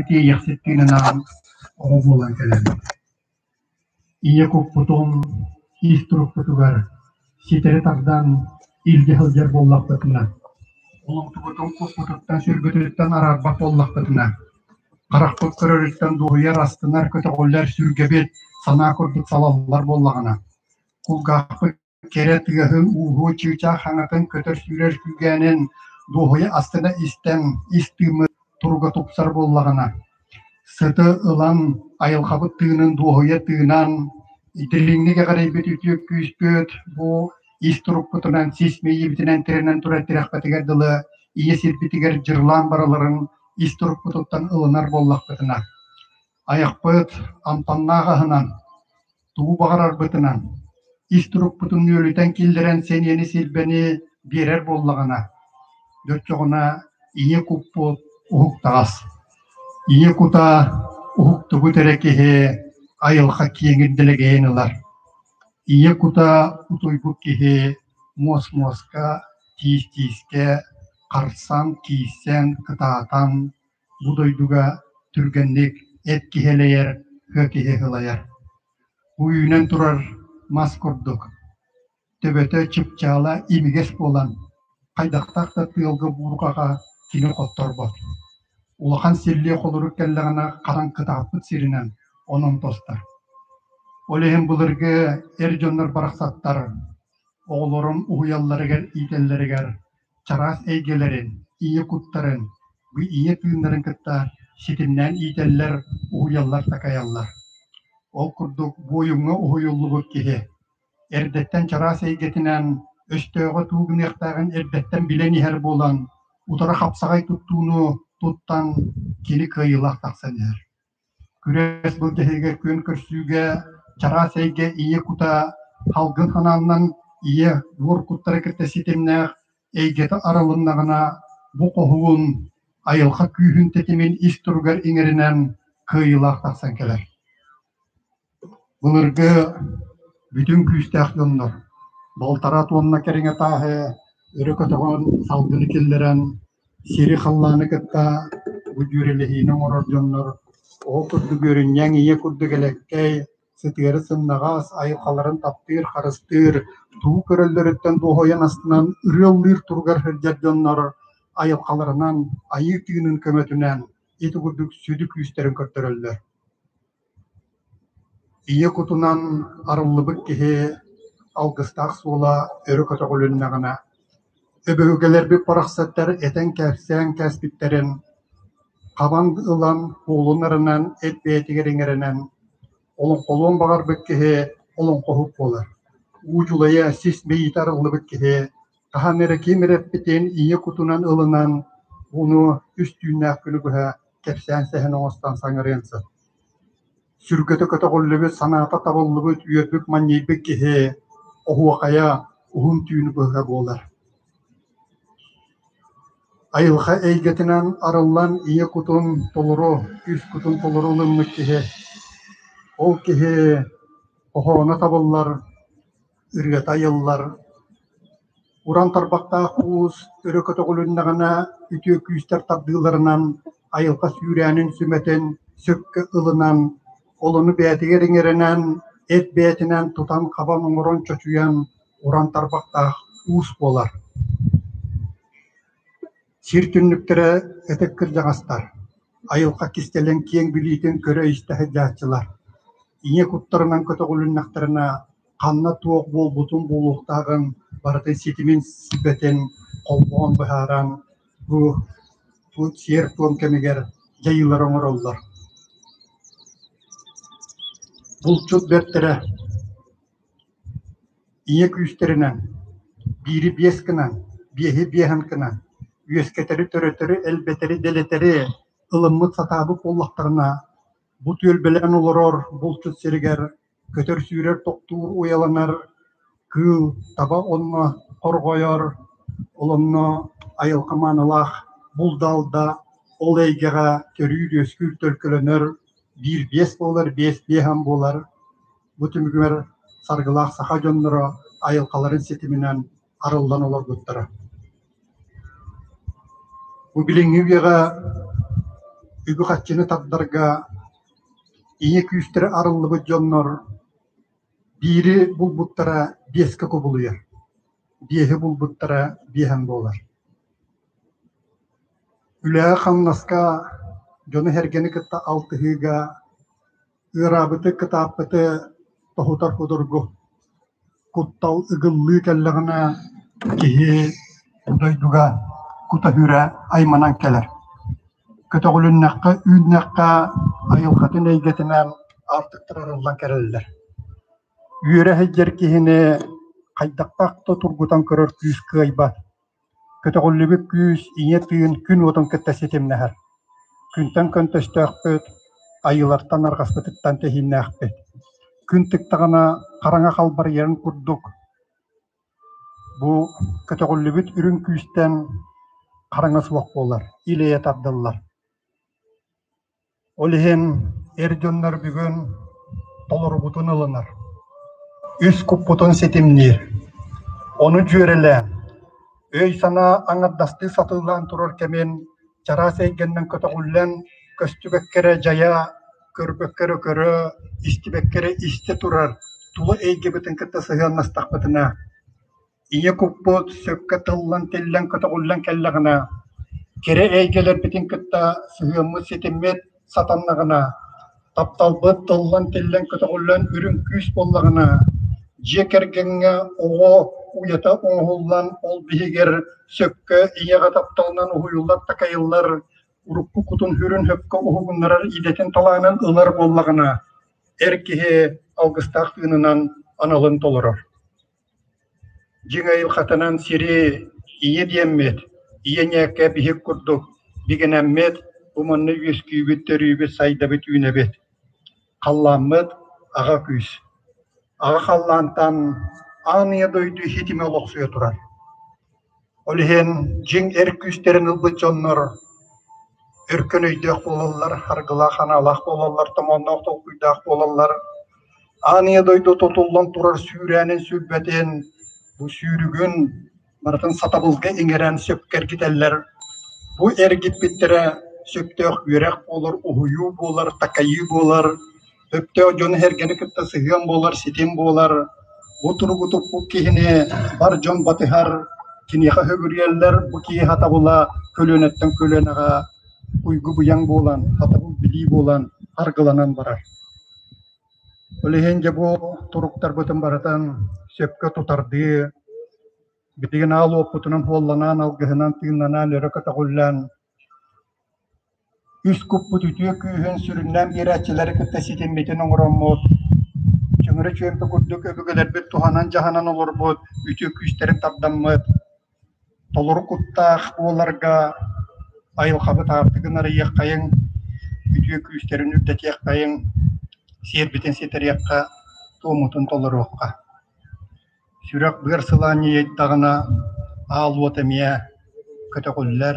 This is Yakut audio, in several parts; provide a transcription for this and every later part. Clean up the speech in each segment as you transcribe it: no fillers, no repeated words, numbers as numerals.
Айыыһыт Иэйэхсит тыынынан оҕо буолан кэлэбит. Ийэ куппутун ис турукпутугар ситэри тардан илдьэ сылдьар буоллахпытына, олоҥхобутун куппутуттан, сүргүтүттэн араарбат буоллахпытына, харахпыт көрөрүттэн дуоһуйар, астынар, көтөҕүллэр сүргэбит санаа курдук салаллар буоллаҕына, кулгаахпыт кэрэ тыаһын-ууһу, чыычаах хаҥатын, көтөр-сүүрэр күүгээнин дуоһуйа астына истэн, ис тыыммыт туруга тупсар буоллаҕына, сыты ылан, айылҕабыт тыынын дуоһуйа тыынан, дириҥник эҕэрийбит үтүө күүспүт бу ис турукпутунан, сис мэйиибитинэн тирэнэн турар тирэхпитигэр дылы ийэ сирбитигэр дьырылаан бараларын ис турукпутуттан ылынар буоллахпытына, айахпыт амтаннаах аһынан, тугу баҕарарбытынан, ис турукпутун нүөлүтэн киллэрэн сэниэни-силбэни биэрэр буоллаҕына, дьоччоҕуна ийэ куппут уһуктаҕас. Ийэ кута уһуктубут эрэ киһи айылҕа киэҥин дэлэгэйин ылар. Ийэ кута утуйбут киһи муос-муоска, тиис-тиискэ харсан, киирсэн, кытаатан бу дойдуга түргэнник эт киһи элэйэр, кыа киһи сылайар. Бу үүнэн турар мас курдук, төбөтө чыпчаала имигэс буолан, хайдахтаах да тыалга-буурҕаҕа кини хотторбот. Улахан силлиэ холорук кэллэҕинэ харан кытааппыт сиринэн онон тостор. Ол иһин былыргы эр дьоннор барахсаттар оҕолорун уһуйалларыгар, иитэллэригэр чараас эйгэлэрин, ийэ куттарын, бу ийэ тыыннарын кытта ситимнээн иитэллэр, уһуйаллар, такайаллар. Ол курдук буойуҥҥа уһуйуллубут киһи эрдэттэн чараас эйгэтинэн өстөөҕө тугу гыныахтааҕын эрдэттэн билэн иһэр буолан, утары хапсаҕай туттууну туттан кини кыайыылаах тахсан иһэр. Күрэс былдьаһыыга күөн көрсүүгэ чараас эйгэ ийэ кута салгын санааннан ийэ буор куттары кытта ситимнээх эйгэтэ арылыннаҕына, бу хоһуун айылҕа күүһүн тэтимин ис туругар иҥэринэн кыайыылаах тахсан кэлэр. Былыргы бүтүн күүстээх дьоннор балтараа туонна кэриҥэ тааһы өрө көтөҕөн, салгыны киллэрэн, сири-халлааны кытта бу дьүөрэлэһиини оҥорор дьоннор оҕо курдук үөрүнньэҥ, ийэ курдук элэккэй, сытыары сымнаҕас, айылҕаларын таптыыр, харыстыыр, тугу көрөллөрүттэн дуоһуйан астынан ырыаллыыр туругар сылдьар дьоннор айылҕаларынан, айыы тыынын көмөтүнэн ити курдук сүдү күүстэрин көрдөрөллөр. Ийэ кутунан арыллыбыт киһи алгыстаах суола өрө көтөҕүлүннэҕинэ, өбүгэлэрбит барахсаттар этэн-кэпсээн кээспиттэрин хабан ылан уолун арынан эт бэйэтигэр иҥэринэн, олоҥхолуон баҕарбыт киһи олоҥхоһут буолар, уу дьулайа сис мэйиитэ арыллыбыт киһи хаһан эрэ ким эрэ эппитин ийэ кутунан ылынан, ону үс түүннээх күнү быһа кэпсээн сэһэн оҥостон саҥарыан сөп. Сүргэтэ көтөҕүллүбүт, санаата табыллыбыт, үөрбүт, манньыйбыт киһи оһуохайа уһун түүнү быһа буолар. Айылҕа эйгэтинэн арыллан ийэ кутун толору, үс кутун толору ылыммыт киһи, ол киһи хоһооно табыллар, ырыата айыллар, Уран тарбахтаах уус өрө көтөҕүлүннэҕинэ, үтүө күүстэр тардыыларынан айылҕа сүүрээнин сүмэтин сөпкө ылынан, олону бэйэтигэр иҥэринэн, эт бэйэтинэн тутан-хабан оҥорон чочуйан уран тарбахтаах уус буолар. Сир түннүктэрэ ытык кырдьаҕастар, айылҕа кистэлэҥ киэҥ билиитин көрө-истэ сылдьааччылар, ийэ куттарынан көтөҕүлүннэхтэринэ ханна туох буолбутун буолуохтааҕын барытын ситимин сипэтин холбоон быһааран бу сиэр-туом кэмигэр дьайыылары оҥороллор. Булчут бэртэрэ ийэ күүстэринэн биири биэс гынан, биэһи биэһэн гынан үөскэтэри, төрөтөрү, элбэтэри, дэлэтэри ылыммыт сатаабыт буоллахтарына, бу түөлбэлээн олорор булчут сиригэр көтөр-сүүрэр тохтуур уйаланар, кыыл таба онно хорҕойор, ол онно айылҕа маанылаах булда-алда ол эйгэҕэ төрүүр-үөскүүр төлкөлөнөр, биир биэс буолар, биэс биэһэн буолар. Бу түмүгэр саргылаах саха дьонноро айылҕаларын ситиминэн арыллан олорбуттара. Бу билиҥҥи үйэҕэ Үбү-харчыны тардарга ийэ күүстэрэ арыллыбыт дьоннор биири булбуттара биэскэ кубулуйар, биэһи булбуттара биэһэн буолар. Үлэҕэ-хамнаска, дьону-сэргэни кытта алтыһыыга ыараабыты, кытааппыты тоһутар судургу. Куттал ыгыллыы кэллэҕинэ киһи дойдуга кута-сүрэ айманан кэлэр. Көтөҕүлүннэххэ, үүннэххэ айылҕатын эйгэтинэн аартыктар арыллан кэлэллэр. Үөрэ сылдьар киһини хайдахтаах да тургутан көрөр күүс кыайбат. Көтөҕүллүбүт күүс ийэ тыын күн уотун кытта ситимнэһэр. Күнтэн көнтөстөөхпүт, айыылартан арҕаспытыттан тэһииннээхпит. Күн тыктаҕына хараҥа халбарыйарын курдук бу көтөҕүллүбүт үрүҥ күүстэн хараҥа суох буолар, ил-эйэ тардыллар. Ол иһин эр дьоннор бүгүн толорубутун ылынар, үс куппутун ситимниир, ону дьүөрэлээн, өй-санаа аҥардастыы сатыылаан турар кэмин чараас эйгэннэн көтөҕүллэн көстүбэккэ эрэ дьайа, көрбөккө эрэ көрө, истибэккэ эрэ истэ турар тула эйгэбитин кытта сыһыаннастахпытына, Ийэ куппут сөпкө тыллан-тиллэн көтөҕүллэн кэллэҕинэ, кэрэ эйгэлэрбитин кытта сыһыаммыт ситиммит сатаннаҕына, тапталбыт тыллан-тиллэн көтөҕүллэн үрүҥ күүс буоллаҕына, дьиэ кэргэҥҥэ оҕо уйата оҥоһуллан ол биһигэр сөпкө ийэҕэ тапталынан уһуйуллар-такайыллар, урукку кутун-сүрүн сөпкө уһугуннарар идэтин талаанын ылар буоллаҕына, эр киһи алгыстаах тыынынан аналын толорор. Дьиҥ айылҕатынан сири ийэ диэммит, ийэ ньээкэ биһик курдук бигэнэммит, бу манна үөскүүбүт, төрүүбүт, сайдабыт, үүнэбит. Халлааммыт аҕа күүс. Аҕа халлаантан аан ийэ дойду ситимэ олохсуйа турар. Ол иһин дьиҥ эр күүстэрин ылбыт дьоннор өркөн өйдөөх буолаллар, аргылаах анаалаах буолаллар, томоонноох толкуйдаах буолаллар. Аан ийэ дойду тутуллан турар сүүрээнин сүүрбэтин, бу сүүрүгүн барытын сатабылга иҥэрэн сөпкө эргитэллэр. Бу эргиппиттэрэ сөптөөх үөрэх буолар, уһуйуу буолар, такайыы буолар, сөптөөх дьону-сэргэни кытта сыһыан буолар, ситим буолар. Бу туругу туппут киһини бар дьон батыһар, киниэхэ сүгүрүйэллэр, бу киһи сатабыла көлүөнэттэн көлүөнэҕэ уйгу-быйаҥ буолан, сатабыл билии буолан аргыланан барар. Ол иһин дьэ бу туруктарбытын барытын сөпкө тутардыы, билигин аал уоппутунан уолланан, алгыһынан, тыыннанан, өрө көтөҕүллэн Үс куппут үтүө күүһүн сүрүннээн биэрээччилэри кытта ситиммитин оҥороммут, чөҥөрө чүөмпэ курдук өбүгэлэрбит туһанан-дьаһанан олорбут үтүө күүстэрин тардаммыт, толору куттаах буоларга айылҕабыт аартыгын арыйыаххайыҥ, үтүө күүстэрин үрдэтиэххэйиҥ, сиэрбитин ситэриэххэ, туоммутун толоруохха. Сүрэх-быар сылаанньыйдаҕына, аал уот эмиэ көтөҕүллэр,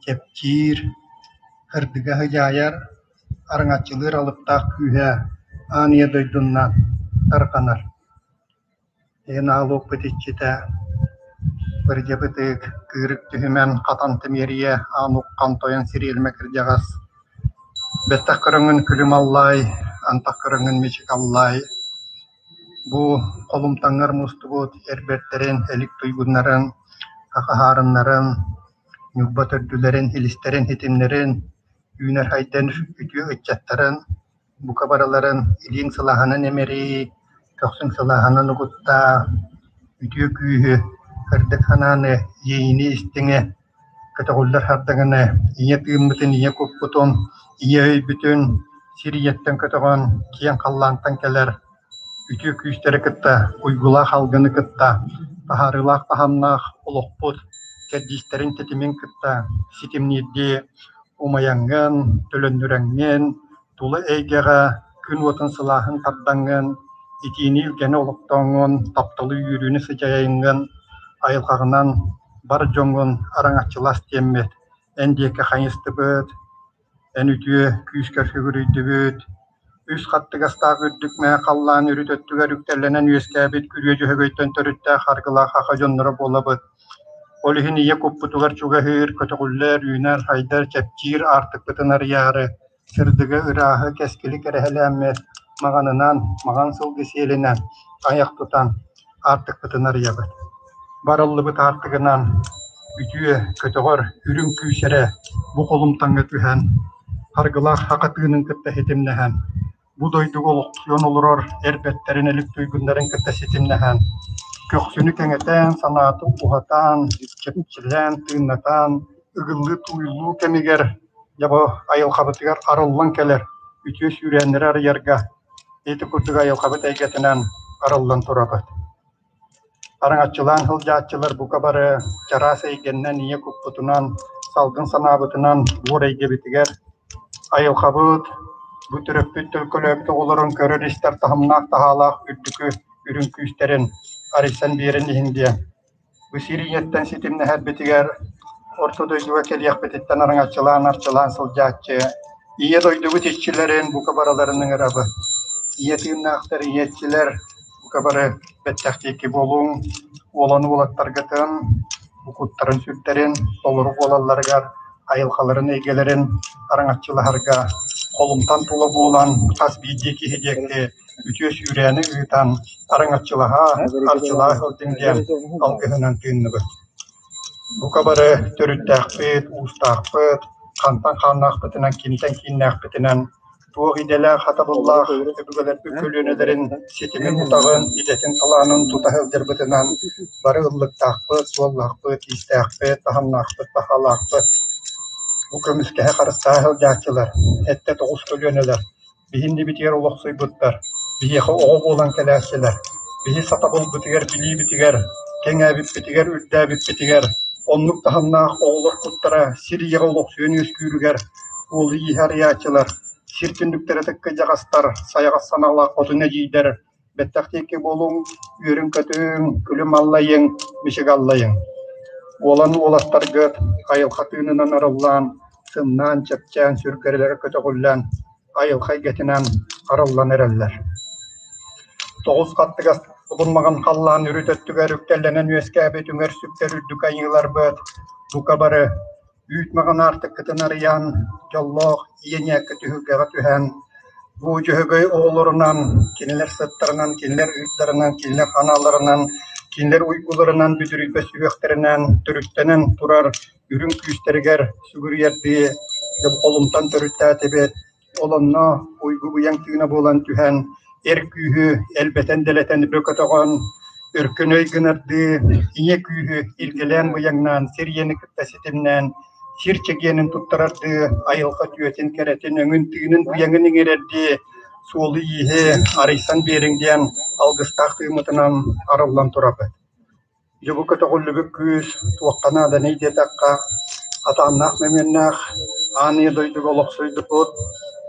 чэпчиир, сырдыга сыдьаайар, араҥаччылыыр алыптаах күүһэ аан ийэ дойдунан тарҕанар. Иһин аал уоппут иччитэ Бырдьабытык, Кыырык Түһүмэн, Хатан Тимиэрийэ, Аан Уххан Тойон Сириэлимэ кырдьаҕас, бэттэх көрөҥҥүн күлүм аллаай, антах көрөҥҥүн мичик аллаай, Бу холумтаҥҥар мустубут эр бэртэрин, элик туйгуннарын, хахаһаарыннарын, Ньурба төрдүлэрин, илистэрин, ситимнэрин, үүнэр хайдан үтүө ыччаттарын бука барыларын илииҥ сылааһынан эмэрий, көхсүҥ сылааһынан угуттаа, үтүө күүһү, сырдык санааны, иэйиини истиҥи, көтөҕүллэр хардаҥаны, ийэ тыыммытын, ийэ куппутун, ийэ өйбүтүн сир ийэттэн көтөҕөн, киэҥ халлаантан кэлэр үтүө күүстэри кытта, уйгулаах алгыны кытта, таһаарыылаах таһымнаах олохпут кэрдиистэрин тэтимин кытта ситимниирдии умайаҥҥын, төлөннүрэҥҥин, тула эйгэҕэ күн уотун сылааһын тардаҥҥын, итиини-илгэни олохтооҥҥун, тапталы үөрүүнү сыдьайаҥҥын, айылҕаҕынан бар дьоҥҥун араҥаччылас диэммит, эн диэки хайыстыбыт, эн үтүө күүскэр сүгүрүйдүбүт, үс хаттыгастаах үрдүк мэҥэ халлаан үрүт өттүгэр үктэллэнэн үөскээбит күрүө дьөһөгөйтөн төрүттээх аргылаах аха дьонноро буолабыт. Ол иһин ийэ куппутугар чугаһыыр, көтөҕүллэр, үүнэр, сайдар, чэпчиир аартыкпытын арыйаары, сырдыгы, ырааһы, кэскили кэрэһэлээммит маҕанынан, маҕан сылгы сиэлинэн айах тутан аартыкпытын арыйабыт. Барыллыбыт аартыгынан үтүө, көтөҕөр, үрүҥ күүс эрэ бу холумтаҥҥа түһэн, харгылаах саха тыынын кытта ситимнэһэн, бу дойдуга олохсуйан олорор эр бэртэрин элик туйгуннарын кытта ситимнэһэн, көхсүнү кэҥэтэн, санаатын уһатан, чэпчилээн, тыыннатан, ыгыллыы-тууйуллуу кэмигэр дьэ бу айылҕабытыгар арыллан кэлэр үтүө сүүрээннэри арыйарга ити курдук айылҕабыт эйгэтинэн арыллан турабыт. Араҥаччылаан сылдьааччылар бука бары чараас эйгэннэн ийэ куппутунан, салгын санаабытынан буор эйгэбитигэр айылҕабыт бу төрөппүт төлкөлөөбүт оҕолорун көрөр-истэр таһымнаах таһаалаах үрдүкү үрүҥ күүстэрин арыйсан биэрэн иһин диэн Бу сир ийэттэн ситимнэһэрбитигэр орто дойдуга кэлиэхпититтэн араҥаччылаан арчылаан сылдьааччы Ийэ дойдубут иччилэрин бука барыларын ыҥырабыт. Ийэ тыыннаахтар, ийэ иччилэр бука бары бэттэх диэки буолуҥ, уолан уолаттаргытын, куттарын-сүрдэрин толору буолалларыгар айылҕаларын эйгэлэрин араҥаччылаһарга холумтан тула буолан хас биирдии киһи диэки үтүө сүүрээни ыытан араҥаччылаһа, арчылаа сылдьыҥ диэн алгыһынан тыынныбыт. Бука бары төрүттээхпит, уустаахпыт, хантан хааннаахпытынан, кимтэн кииннээхпитинэн, туох идэлээх, хатабыллаах өбүгэлэрбит көлүөнэлэрин ситимин утаҕын, идэтин талаанын тута сылдьарбытынан бары ыллыктаахпыт, суоллаахпыт, иистээхпит, таһымнаахпыт, таһаалаахпыт. Бу көмүскэһэ харыстаһа сылдьааччылар, сэттэ тоҕус көлүөнэлэр биһиннибитигэр олохсуйбуттар, биһиэхэ оҕо буолан кэлээччилэр, биһи сатабылбытыгар, билиибитигэр, кэҥээбиппитигэр, үрдээбиппитигэр оннук таһымнаах оҕолор куттара сир ийэҕэ олохсуйан үөскүүрүгэр уолу-ииһи арыйааччылар, сир түннүктэрэ тыккыдьаҕастар, сайаҕас санаалаах хотун эдьиийдэр бэттэх диэки буолуҥ, үөрүҥ-көтүҥ, күлүм аллайыҥ, мичик аллайыҥ. Уолан уолаттаргыт айылҕа тыынынан арыллаан, сымнаан, чэпчээн, сүргэлэрэ көтөҕүллэн, айылҕа эйгэтинэн арыллан эрэллэр. Тоҕус хаттыгас добун-маҕан халлаан үрүт өттүгэр үктэллэнэн үөскээбит үҥэр-сүктэр үрдүк айыыларбыт бука бары үүт маҕан аартыккытын арыйан, дьоллоох ийэ ньээккэ түһүлгэҕэ түһэн, бу Дьөһөгөй оҕолорунан, кинилэр сыттарынан, кинилэр ыырдарынан, кинилэр аналларынан, кинилэр уйгуларынан бүдүрүйбэт сүһүөхтэринэн төрүттэнэн турар үрүҥ күүстэригэр сүгүрүйэрдии холумтан төрүттээтибит. Ол онно уйгу-быйаҥ тыына буолан түһэн, эр күүһү элбэтэн-дэлэтэн өрө көтөҕөн, өркөн өй гынардыы ийэ күүһү илгэлээн-быйаҥнаан, сир ийэни кытта ситимнээн, сир чэгиэнин туттарардыы, айылҕа үтүөтүн, кэрэтин, өҥүн, тыынын, быйаҥын иҥэрэрдии суолу-ииһи арыйсан биэриҥ диэн алгыстаах тыыммытынан арыллан турабыт. Дьэ бу көтөҕүллүбүт күүс туохха нааданый диэтэххэ, атааннаах-мөҥүөннээх аан ийэ дойдуга олохсуйбут,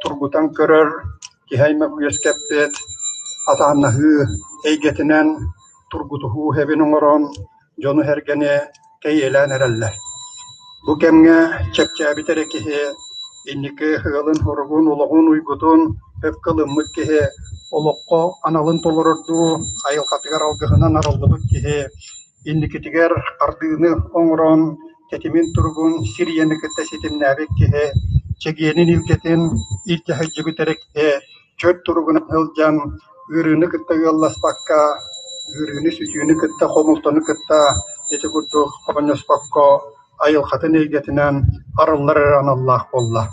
тургутан көрөр, киһи аймах үөскэппит атааннаһыы эйгэтинэн тургутуһуу эбин оҥорон, дьону-сэргэни кэйиэлээн эрэллэр. Бу кэмҥэ чэпчээбит эрэ киһи инники ыалын-хоругун, олоҕун уйгутун сөпкө ылыммыт киһи олоххо аналын толорордуу айылҕатыгар алгыһынан арыллыбыт киһи инникитигэр хардыыны оҥорон тэтимин туругун сир ийэни кытта ситимнээбит киһи чэгиэнин илгэтин илдьэ сылдьыбыт эрэ киһи чөл туругунан сылдьан ыарыыны кытта ыалласпакка, ыарыыны-сүтүүнү кытта, хомолтону кытта ити курдук хоонньоспокко айылҕатын эйгэтинэн арыллар эрэ аналлаах буолла.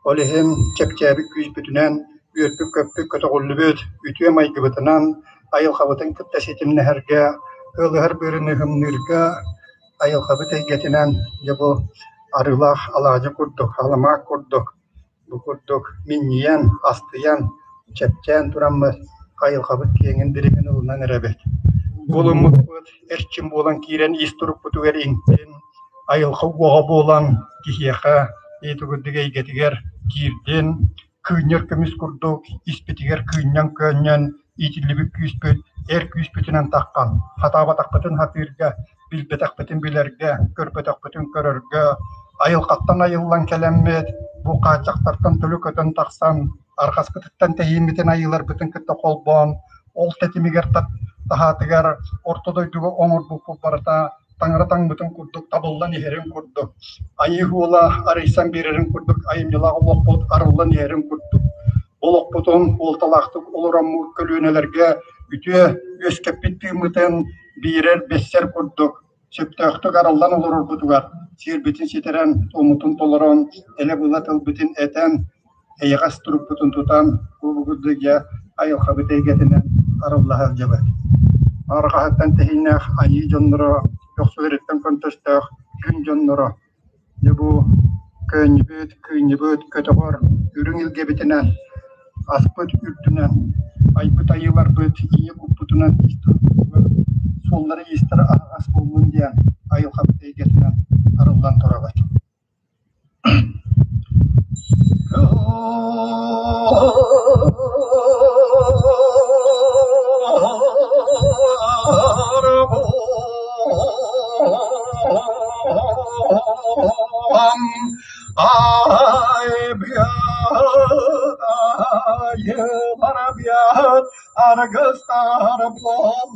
Ол иһин чэпчээбит күүспүтүнэн, үөрбүт-көппүт, көтөҕүллүбүт үтүө майгыбытынан айылҕабытын кытта ситимнэһэргэ, ыалыһар быарыны ыһымныырга айылҕабыт эйгэтинэн дьэ бу арыылаах алаадьы курдук, аламаат курдук бу курдук минньийэн, астыйан, чэпчээн тураммыт айылҕабыт киэҥин дириҥин ылынан эрэбит. Булуммуппут эрчим буолан киирэн ис турукпутугар иҥтин, айылҕа уоҕа буолан киһиэхэ итигурдук эйгэтигэр киирдин, кыынньар көмүс курдук испитигэр кыынньан-көөнньөн иитиллибит күүспүт эр күүспүтүнэн таххан, хатаабатахпытын хатыырга, билбэтэхпитин билэргэ, көрбөтөхпүтүн көрөргө, айылҕаттан айыллан кэлэммит, бу хааччахтартан төлө көтөн тахсан, арҕаспытыттан тэһииммитин айыыларбытын кытта холбоон, ол тэтимигэр таһаатыгар орто дойдуга оҥорбуппут барыта Таҥара таҥмытын курдук табыллан иһэрин курдук, айыы уола арыйсан биэрэрин курдук айымньылаах олохпут арыллан иһэрин курдук, олохпутун суолталаахтык олороммут көлүөнэлэргэ үтүө үөскэппит тыыммытын биэрэр, бэссэр курдук сөптөөхтүк арыллан олорорбутугар сиэрбитин ситэрэн, туоммутун толорон, элэ-была тылбытын этэн, эйэҕэс турукпутун тутан, бу курдук дьэ айылҕабыт эйгэтинэн арылла сылдьабыт. Арҕаһыттан тэһииннээх айыы дьонноро, көхсүлэриттэн көнтөстөөх күн дьонноро, дьэ бу көөнньүбүт, кыынньыбыт, көтөҕөр үрүҥ илгэбитинэн, аспыт үрдүнэн, айбыт айыыларбыт ийэ куппутунан суоллара-иистэрэ аһаҕас буоллун диэн айылҕабыт эйгэтинэн арыллан турабыт. Аргыстар буолуом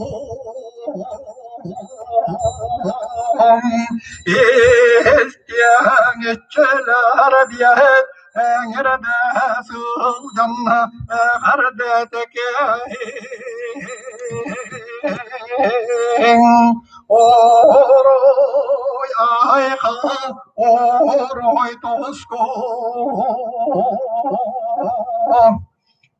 Истиэҥ иччилэр биэт эҥэрдэ сылдьан эҕэрдэтикиһиҥ Орой айхал, орой туску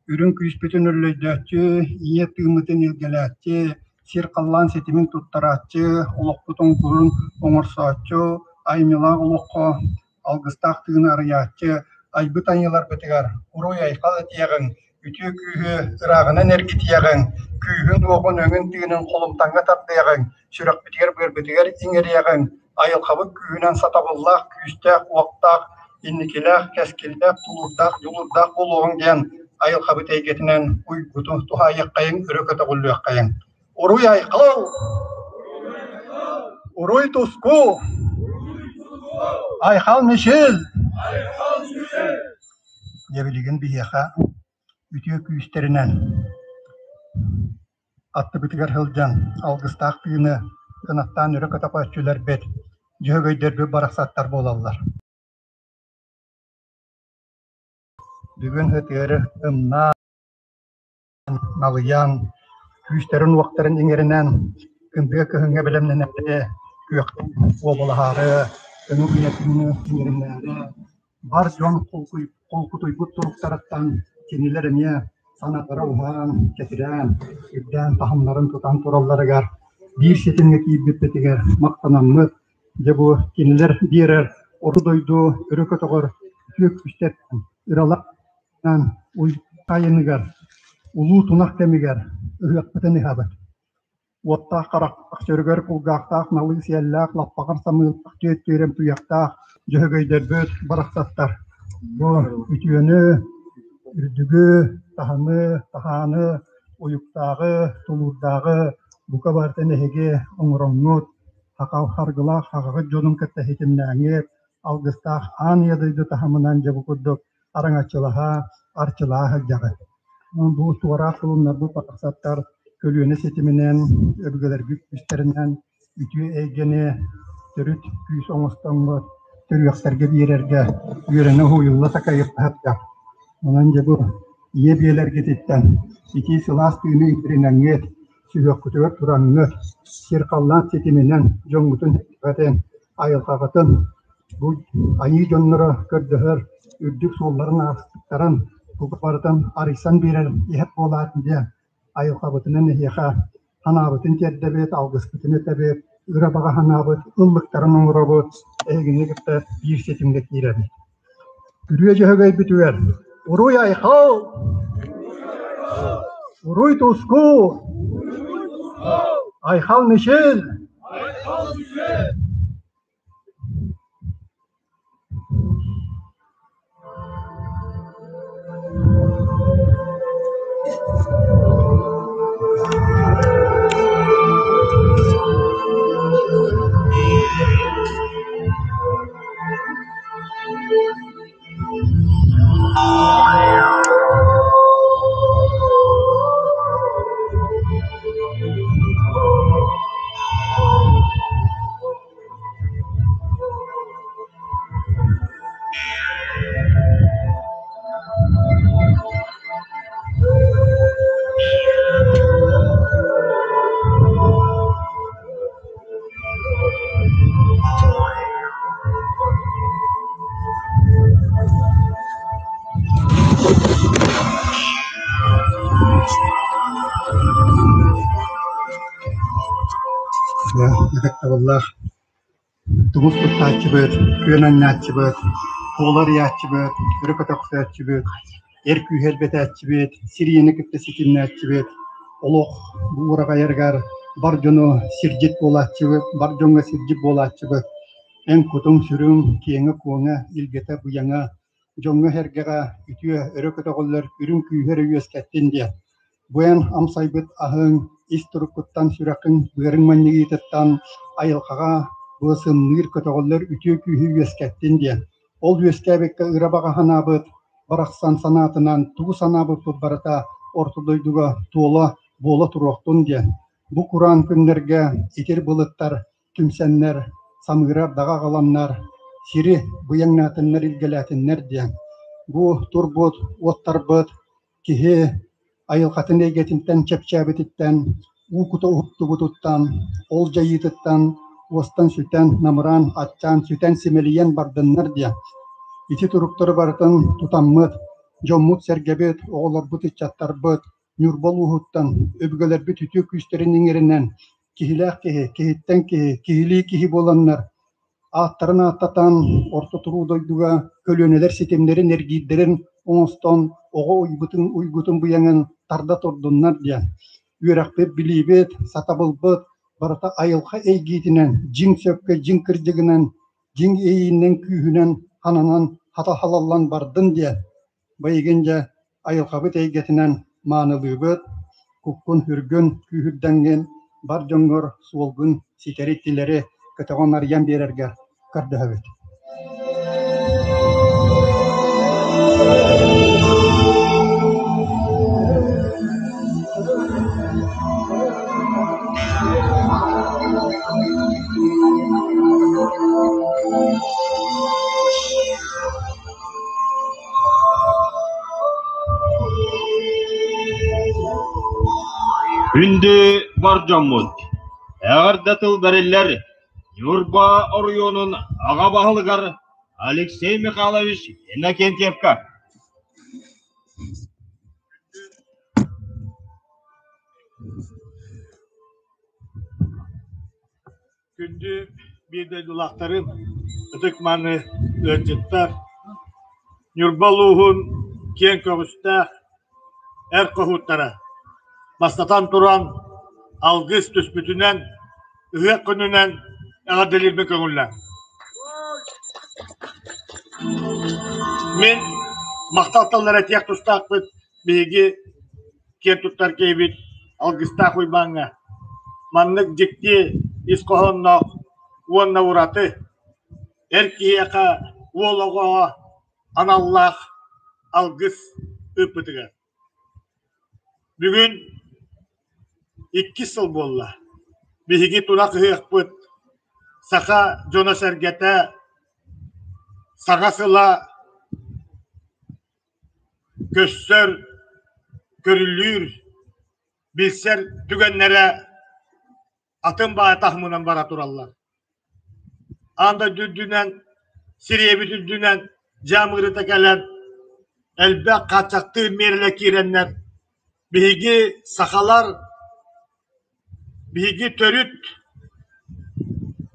Үрүҥ күүспүтүн өллөйдөөччү, ийэ тыыммытын илгэлээччи, сир-халлаан ситимин туттарааччы, олохпут оҥкулун оҥорсооччу, айымньылаах олоххо алгыстаах тыыны арыйааччы, айбыт айыыларбытыгар уруй-айхал этиэҕиҥ, үтүө күүһү ырааҕынан эргитиэҕиҥ, күүһүн-уоҕун, өҥүн-тыынын холумтаҥҥа тардыаҕыҥ, сүрэхпитигэр-быарбытыгар иҥэриэҕиҥ, айылҕабыт күүһүнэн сатабыллаах, күүстээх, уохтаах, инникилээх, кэскиллээх, тулуурдаах, дьулуурдаах буолуоҕуҥ диэн айылҕабыт эйгэтинэн уйгутун туһаайыаххайыҥ, өрө көтөҕүллүөххэйиҥ. Уруй-айхал! Уруй-туску! Айхал-мичил! Дьэ билигин биһиэхэ үтүө күүстэринэн аттыбытыгар сылдьан алгыстаах тыыны кынаттаан өрө көтөҕөөччүлэрбит, дьөһөгөйдөрбүт барахсаттар буолаллар. Бүгүн ытыары ымнаан, налыйан, күүстэрин-уохтарын иҥэринэн, кындыа кыһыҥҥа бэлэмнэнээри, күөхтэн уобалаһаары, өҥү үйэтини иҥэринээри, бар дьон холкутуйбут туруктарыттан кинилэр эмиэ санаалара уһаан, кэтирээн, үрдээн таһымнарын тутан туралларыгар биир ситимҥэ киирбиппитигэр махтанаммыт, дьэ бу кинилэр биэрэр орто дойду өрө көтөҕөр үтүө күүстэртэн ыралаан уйайыныгар улуу тунах кэмигэр ыһыахпытын ыһабыт. Уоттаах харахтаах, чөрүгэр кулгаахтаах, налыы сиэллээх, лаппаҕар самыылаах, түөт түөрэм туйахтаах дьөһөгөйдөрбүт барахсаттар бу үтүөнү, үрдүгү, таһымы, таһааны, уйуктааҕы, тулуурдааҕы бука барытын эһиги оҥороҥҥут, харгылаах хаҕаҕыт дьонун кытта ситимнээҥҥит, алгыстаах аан ийэ дойду таһымынан дьэ бу курдук араҥаччылаһа, арчылаһа сылдьаҕыт. Бу туораах кулуннарбыт барахсаттар көлүөнэ ситиминэн, өбүгэлэрбит күүстэринэн үтүө эйгэни төрүт күүс оҥостоҥҥут төрүөхтэргэ биэрэргэ үөрэнэ уһуйулла такайыахтаахтар. Онон дьэ бу ийэ биэлэргититтэн итии сылаас тыыны иҥэринэҥҥит, сүһүөххүтүгэр тураҥҥыт, сир-халлаан ситиминэн дьоҥҥутун ситимэтин, айылҕаҕытын бу айыы дьонноро көрдөһөр үрдүк суолларын ааспыттарын тугу барытын арыйсан биэрэр иһэр буолаатын диэн айылҕабытынан эһиэхэ санаабытын тиэрдэбит, алгыспытын этэбит, ыра баҕа санаабыт ыллыктарын оҥоробут, эһигини кытта биир ситимҥэ киирэбит. Күрүө Дьөһөгөйбүтүгэр Уруй-айхал! Уруй-туску! Айхал-мичил! Ытыктабыллаах тумус туттааччыбыт, күөн анньааччыбыт, суолу арыйааччыбыт, өрө көтөхсөөччүбүт, эр күүһэ элбэтээччибит, сир ийэни кытта ситимнээччибит, олох бу уораҕайарыгар бар дьону сирдьит буолааччыбыт, бар дьоҥҥо сирдьит буолааччыбыт. Эн кутуҥ-сүрүҥ киэҥэ-куоҥа, илгэтэ-быйаҥа, дьоҥҥо-сэргэҕэ үтүө, өрө көтөҕүллэр үрүҥ күүһү эрэ үөскэттин диэн. Бу эн амсайбыт аһыҥ ис туруккуттан сүрэххин быарыҥ манньыйыытыттан айылҕаҕа бу сымныыр, көтөҕүллэр үтүө күүһү үөскэттин диэн. Ол үөскээбиккэ ыра баҕа санаабыт барахсан санаатынан тугу санаабыппыт барыта орто дойдуга туола буола туруохтун диэн. Бу кураан күннэргэ итир былыттар түмсэннэр, самыыра ардаҕа аҕаланнар, сири быйаҥнаатыннар, илгэлээтиннэр диэн. Бу турбут уоттарбыт киһи айылҕатын эйгэтиттэн чэпчээбититтэн, уу кута уһуктубутуттан, ол дьайыытыттан уостан сүтэн, намыраан, аччаан, сүтэн-симэлийэн бардыннар диэн. Ити туруктары барытын тутаммыт, дьоммут-сэргэбит, оҕолорбут, ыччаттарбыт Ньурба улууһуттан өбүгэлэрбит үтүө күүстэрин иҥэринэн, киһилээх киһи, киһиттэн киһи, киһилии киһи буоланнар, ааттарын ааттатан, орто туруу дойдуга көлүөнэлэр ситимнэрин эргиирдэрин оҥостон, оҕо уйбутун уйгутун быйаҥын тарда турдуннар диэн. Үөрэхпит, билиибит, сатабылбыт барыта айылҕа эйгиитинэн, дьиҥ сөпкө, дьиҥ кырдьыгынан, дьиҥ иэйиинэн күүһүнэн хананан хата халаллан бардын диэн. Быйыгын дьэ айылҕабыт эйгэтинэн маанылыыбыт, куккун-сүргүн күүһүрдэҥҥин бар дьоҥҥор суолгун ситэри-тилэри көтөҕөн арыйан биэрэргэр көрдөһөбүт. Күндү бар дьоммут, эҕэрдэ тыл бэриллэр Ньурба оройуонун аҕа баһылыгар Алексей Михайлович Иннокентьевка. Күндү биир дойдулаахтарым, ытык-мааны ыалдьыттар, Ньурба улууһун киэҥ көҕүстээх эр хоһууттара, бастатан туран, алгыс түспүтүнэн, ыһыах күнүнэн эҕэрдэлиирбин көҥүллээҥ. Мин махтал тыллары этиэх тустаахпыт биһиги киэн туттар киһибит Алгыстаах Уйбааҥҥа маннык дьикти ис хоһоонноох уонна ураты эр киһиэхэ уол оҕоҕо аналлаах алгыс ыыппытыгар. Бүгүн иккис сыл буолла. Биһиги тунах ыһыахпыт саха дьоно-сэргэтэ саҥа сыла Көссөр, көрүлүүр, билсэр түгэннэрэ атын баай таһымынан бара тураллар. Аан дойду үрдүнэн, сириэбит үрдүнэн дьаам ыарыыта кэлэн, элбэх хааччахтыыр миэрэлэр киирэннэр, биһиги сахалар, биһиги төрүт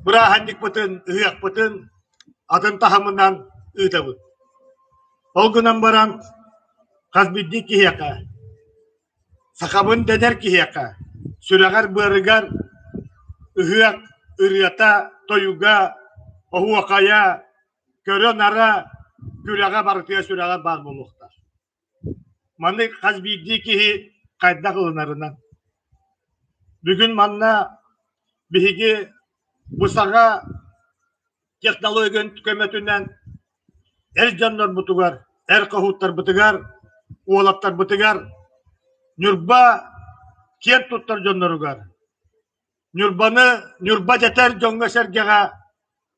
бырааһынньыкпытын, ыһыахпытын атын таһымынан ыытабыт. Ол гынан баран хас биирдии киһиэхэ, сахабын дэнэр киһиэхэ, сүрэҕэр-быарыгар ыһыах ырыата, тойуга, оһуохайа, көрө-нара, күрэҕэ барытыгар сүрэҕэр баар буолуохтаах. Маны хас биирдии киһи хайдах ылынарынан. Бүгүн манна биһиги бу саҥа технология көмөтүнэн эр дьоннорбутугар, эр хоһууттарбытыгар, уолаттарбытыгар Ньурба киэн туттар дьонноругар, Ньурбаны Ньурба дэтэр дьоҥҥо-сэргэҕэ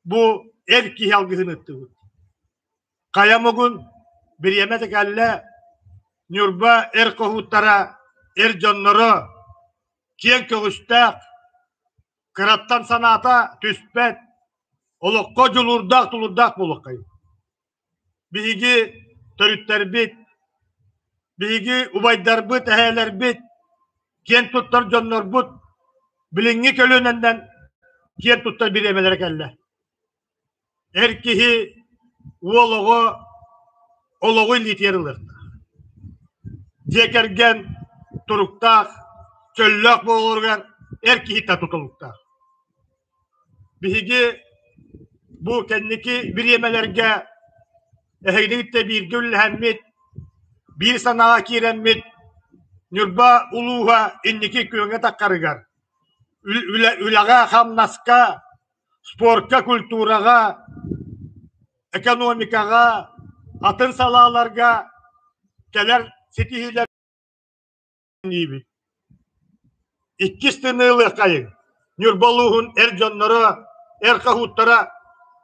бу эр киһи алгыһын ыыттыбыт. Хайа муҥун бириэмэ да кэллэ, Ньурба эр хоһууттара, эр дьонноро киэҥ көҕүстээх, кыраттан санаата түспэт, олоххо дьулуурдаах, тулуурдаах буолуоххайын. Биһиги төрүттэрбит, биһиги убайдарбыт, эһээлэрбит, киэн туттар дьоннорбут билиҥҥи көлүөнэннэн киэн туттар бириэмэлэрэ кэллэ. Эр киһи уол оҕо олоҕу илиитигэр ылыахтаах. Дьиэ кэргэн туруктаах, чөллөөх буоларыгар эр киһиттэн тутулуктаах. Биһиги бу кэнники бириэмэлэргэ эһигини кытта бииргэ үлэлэһэммит, биир санааҕа киирэммит Ньурба улууһа инники күөҥҥэ таххарыгар үлэҕэ-хамнаска, спорка, культураҕа, экономикаҕа, атын салааларга кэлэр ситиһиилэр диибит. Иккис тыны ылыаххайыҥ. Ньурба улууһун эр дьонноро, эр хоһууттара,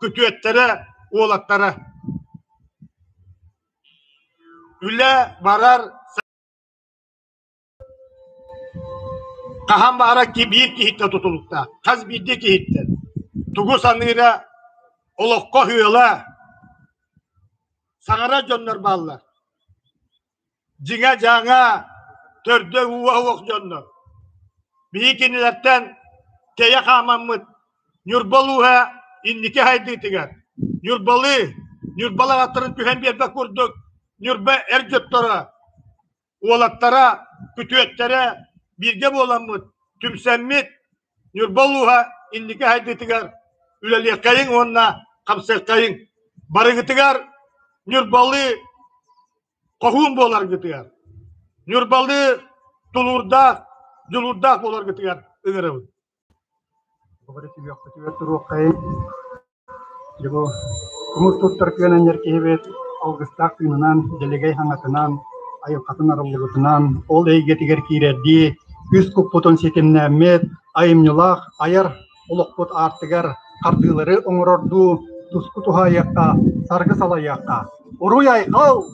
күтүөттэрэ, уолаттара. Үлэ барар хаһан баҕарар биир киһиттэн тутулуктаах, хас биирдии киһиттэн. Тугу саныыра, олоххо ыала, саҥарар дьоннор бааллар. Дьиҥэ-дьаҥа, төрдө-ууһа суох дьоннор. Биһиги кинилэртэн тэйэ хаамаммыт Ньурба улууһа инники сайдыытыгар Ньурбалыы, Ньурбалар аттарын түһэн биэрбэт курдук Ньурба эр дьотторо, уолаттара, күтүөттэрэ бииргэ буоламмыт, түмсэммит Ньурба улууһа инники сайдыытыгар үлэлиэххэйиҥ уонна хамсыаххайыҥ. Барыгытыгар Ньурбалыы хоһуун буоларгытыгар, Ньурбалыы тулуурдаах, дьулуурдаах буоларгытыгар ыҥырабын. Бары түһүөхпүтүгэр туруоххайын. Дьэ бу тумус туттар күөнэнньэр киһибит алгыстаах тыынынан, дэлэгэй хаҥатынан, айылҕатын арыллыбытынан, ол эйгэтигэр киирэрдии үс куппутун ситимнээммит, айымньылаах айар олохпут аартыгар хардыылары оҥорордуу туску туһаайыахха, саргы салайыахха. Уруй-айхал!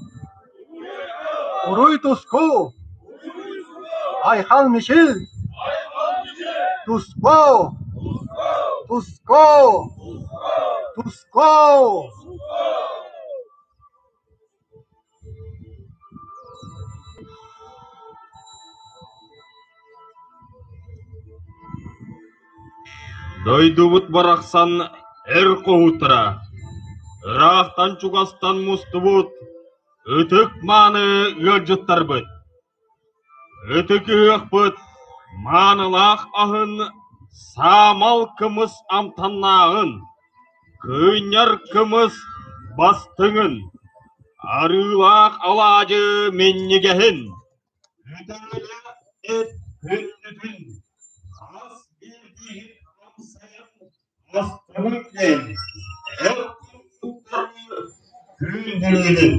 Уруй-туску! Айхал-мичил! Туску! Туску! Туску! Дойдубут барахсан эр хоһууттара, ыраахтан-чугастан мустубут ытык-мааны ыалдьыттарбыт, ытык ыһыахпыт маанылаах аһын саамал кымыс амтаннааҕын, кыынньар кымыс бастыҥын, арыылаах алаадьы минньигэһин, үтүөлээх эт күндүтүн хас биирдиигит амсайан астыммыт диэн эр курдуктары күндүлүүбүн.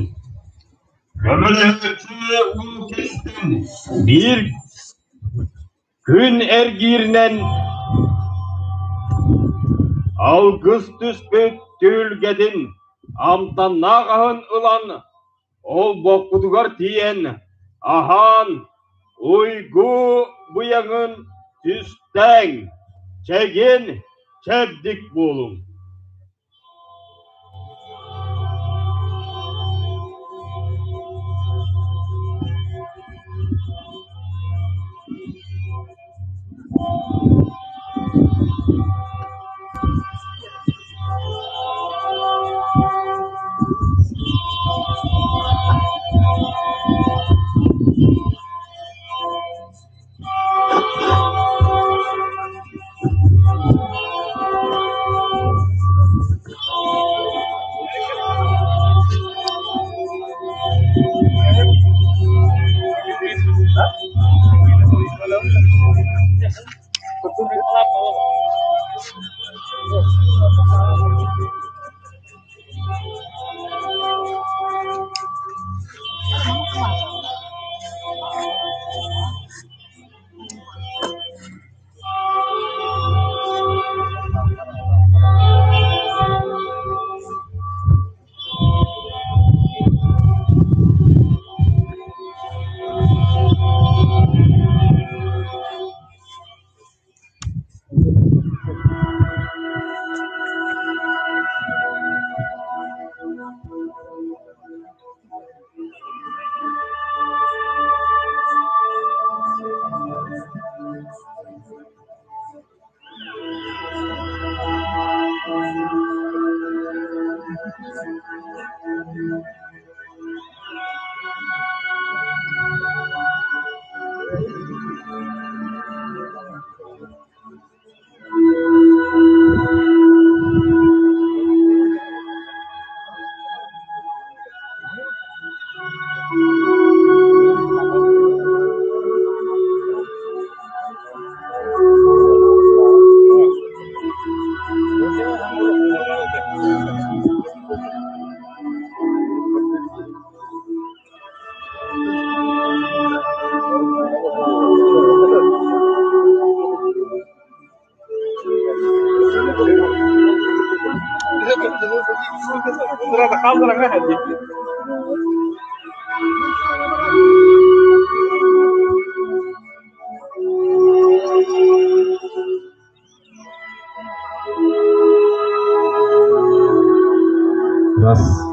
Көмөлөһөөччү уу кистэн биир күн эргииринэн алгыс түспүт түһүлгэтин амтаннаах аһын ылан олбохпутугар тиийэн аһаан уйгу быйаҥын түстээҥ, чэгиэн чэбдик буолуҥ. Раз.